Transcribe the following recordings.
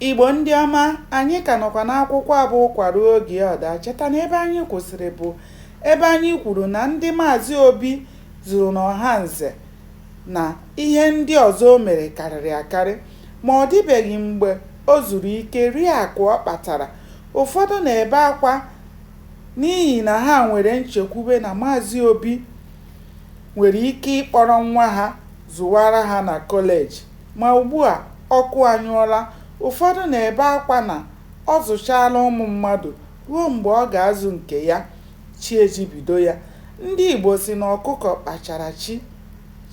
Igbo ndị ọma, anyị ka nọkwa n'akwụkwọ a bụ Ụkwa Ruo Oge Ya Ọ Daa. Cheta na ebe anyị kwụsịrị bụ ebe anyị kwuru na ndị Maazị Obi zụrụ n'Ọhanze na ihe ndị ọzọ o mere karịrị akarị, ma ọ dịbeghị mgbe o zuru ike rie akụ ọ kpatara. Ụfọdụ na-ebe akwa n'ihi na ha nwere nchekwube na Maazị Obi nwere ike ịkpọrọ nwa ha zụwara ha na kọleji, ma ugbua ọkụ anyụọla. Ụfọdụ na-ebe akwa na ọ zụchaala ụmụ mmadụ ruo mgbe ọ ga-azụ nke ya, chi ejibido ya. Ndị Igbo sị na ọkụkọ kpachara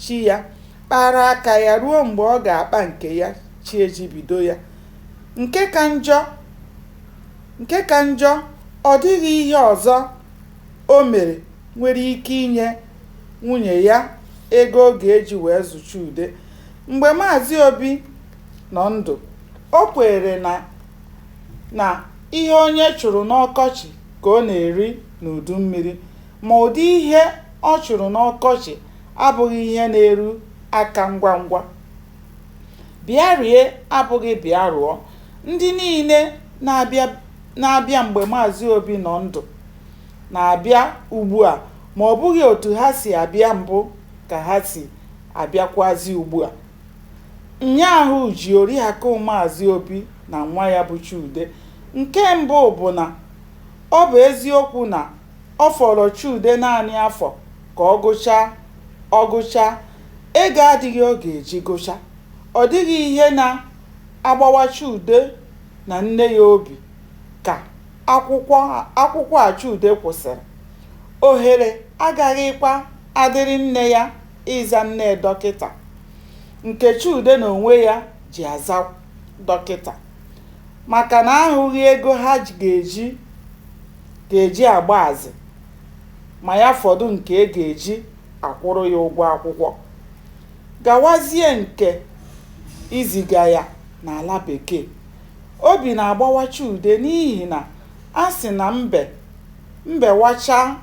chi ya, kpara aka ya ruo mgbe ọ ga-akpa nke ya, chi ejibido ya. Nke ka njọ, ọ dịghị ihe ọzọ o mere nwere ike inye nwunye ya ego ọ ga-eji wee zụ Chude. Mgbe Maazị Obi nọ ndụ, o kweere na ihe onye chụrụ n'ọkọchị ka ọ na-eri n'udummiri, ma ụdị ihe ọ chụrụ n'ọkọchị abụghị ihe na-eru aka ngwangwa. Bịa rie abụghị bịa rụọ. Ndị niile na-abịa mgbe Maazị Obi nọ ndụ na-abịa ugbua, ma ọ bụghị otu ha si abịa mbụ ka ha si abịakwazị ugbua. Nnyaahụ ji Oriakụ Maazị Obi na nwa ya bụ Chude. Nke mbụ bụ na ọ bụ eziokwu na ọ fọrọ Chude naanị afọ ka ọ gụchaa, ego adịghị ọ ga-eji gụchaa. Ọ dịghị ihe na-agbawa Chude na nne ya obi ka akwụkwọ a Chude kwụsịrị. Ohere agaghịkwa adịrị nne ya ịza nne dọkịta, nke Chude n'onwe ya ji aza dọkịta, maka na ahụghị ego ha ga-eji agba azị ma ya fọdụ nke e ga-eji akwụrụ ya ụgwọ akwụkwọ. Gawazie nke iziga ya n'ala bekee. Obi na-agbawa Chude n'ihi na a sị na mbe wachaa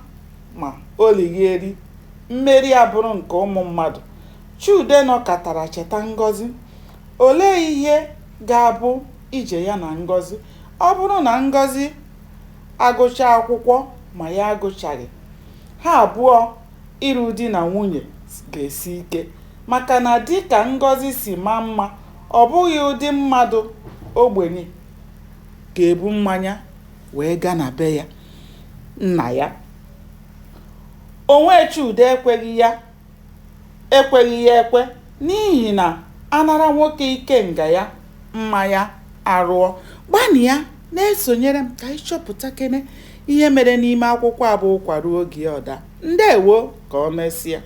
ma o lighi eri, mmeri abụrụ nke ụmụ mmadụ. Chude nọkatara cheta Ngọzị. Olee ihe ga-abụ ije ya na Ngọzị? Ọ bụrụ na Ngọzị agụchaa akwụkwọ ma ya agụchaghị, ha abụọ ịlụ di na nwunye ga-esi ike, maka na dịka Ngọzị si maa mma, ọ bụghị ụdị mmadụ ogbenye ga-ebu mmanya wee gaa na be ya nna ya. Onwe Chude ekweghị ya ekwe n'ihi na a nara nwoke ikenga ya, mma ya arụọ. Gbanịa na-esonyere m ka anyị chọpụtakene ihe mere n'ime akwụkwọ a bụ Ụkwa Ruo Oge Ya Ọ Daa. Ndewo, ka o mesịa.